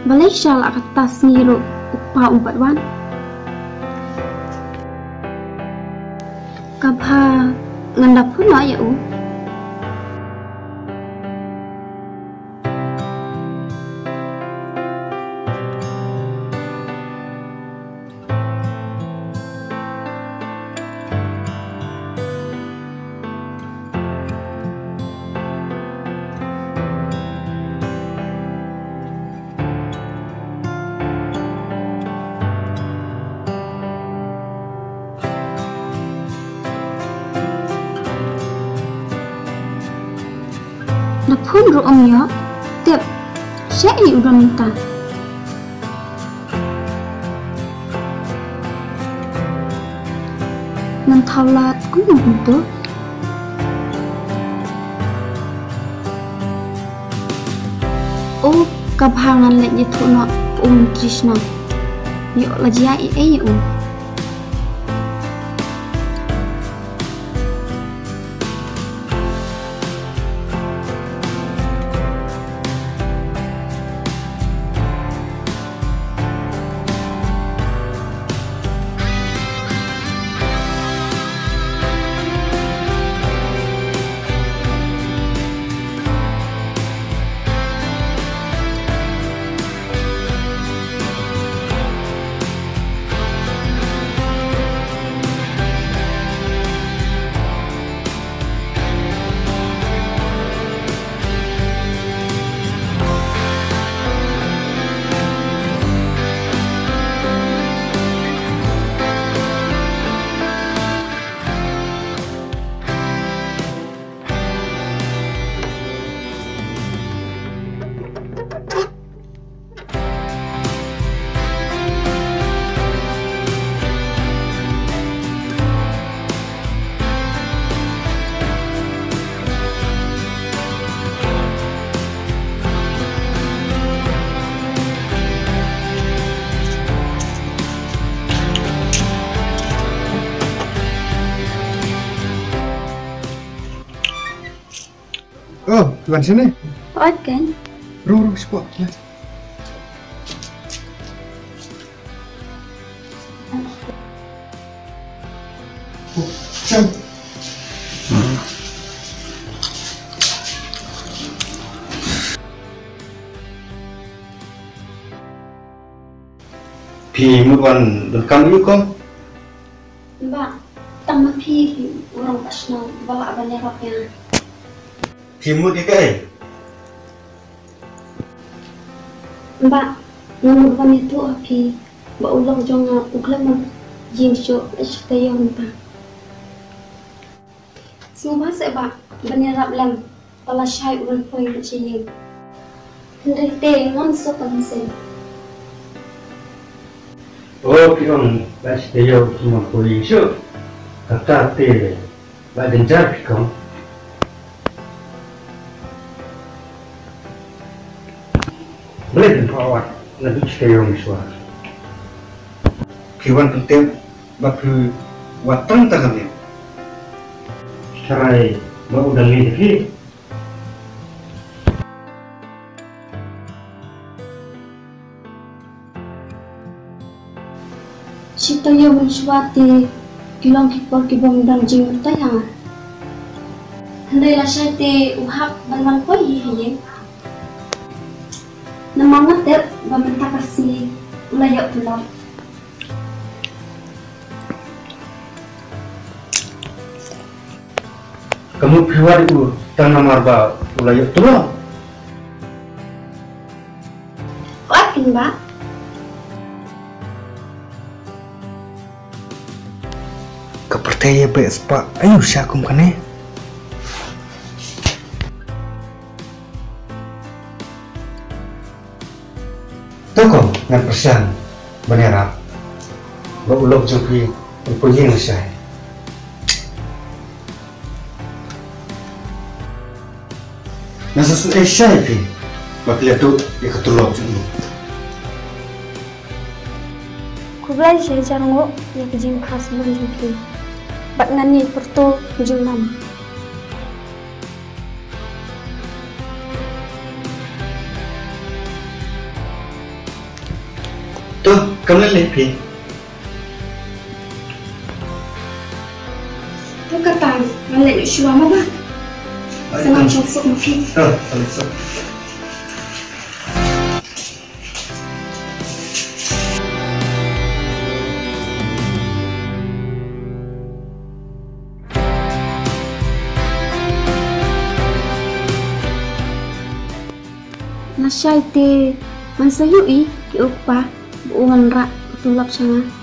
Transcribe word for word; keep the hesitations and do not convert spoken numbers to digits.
Balei sha la kata sngi ruh u kpa um pat wan? Ka bha ngan da phone noh ïa u. Na phone ruh ym ïoh. Tip shaei u don mynta. Ngan thaw lad kumno kumto. O, ka bha ngan leit ïathuh noh u Myntri Shnong. Ïoh la jia ei ei ïa u. Oh, phi wan shane? Ot kan. Rung, rung, shapoh. Shem. Phi mut wan donkam ïa u kong? Bah, tang ma phi hi u rangbah shnong ba lah ban ïarap ïa nga. Phi mut ïa kaei? Bah, nga mut ban ïathuh ha phi ba u lok jong nga u khlem ïoh jingshah lashai taïew mynta. Sngewbha seh bah ban ïarap lem ba lashai u wan poi sha ïing. Hynrei te ngam sngewthuh mynsiem. O, phi ong lashai taïew u wan poi ïing shuh. Kata te ba dang jar phi kong. Balei phin phah wad naduh shi taïew mynshuwa? Phi wan pyntip ba phi wad tang tang ha me. Tharai ba u dang leit ha phi. Shi taïew mynshuwa te ki long ki por ki bym don jingmyntoi ha nga. Hynrei lashai te u hap ban wan poi hi ha ïing. Namar nga tip ba mynta ka sngi u la ïoh tulop. Ka mut phi wad ïa u tang namar ba u la ïoh tulop? Wat kin bah. Ka pyrthei ïa beh spah aïu sha kum kane. To ko, ngan pyrshang ban ïarap ba u lok jong phi un pynïeng lashai. Nga sa sngewsih shai phi ba phi la duh ïa ka tulop jong i. Khublei shibun ïa ka jingpha sbun jong phi. Bad ngan ïai pyrto jingnam. To, kam lei lei phi. To kata, ngan leit shuwa mo ba. Sa ngan shong suk ma phi. To, sa leit suk. Lashai te ngan sa ïohi ki u kpa ba u wanrah ka tulop sha nga.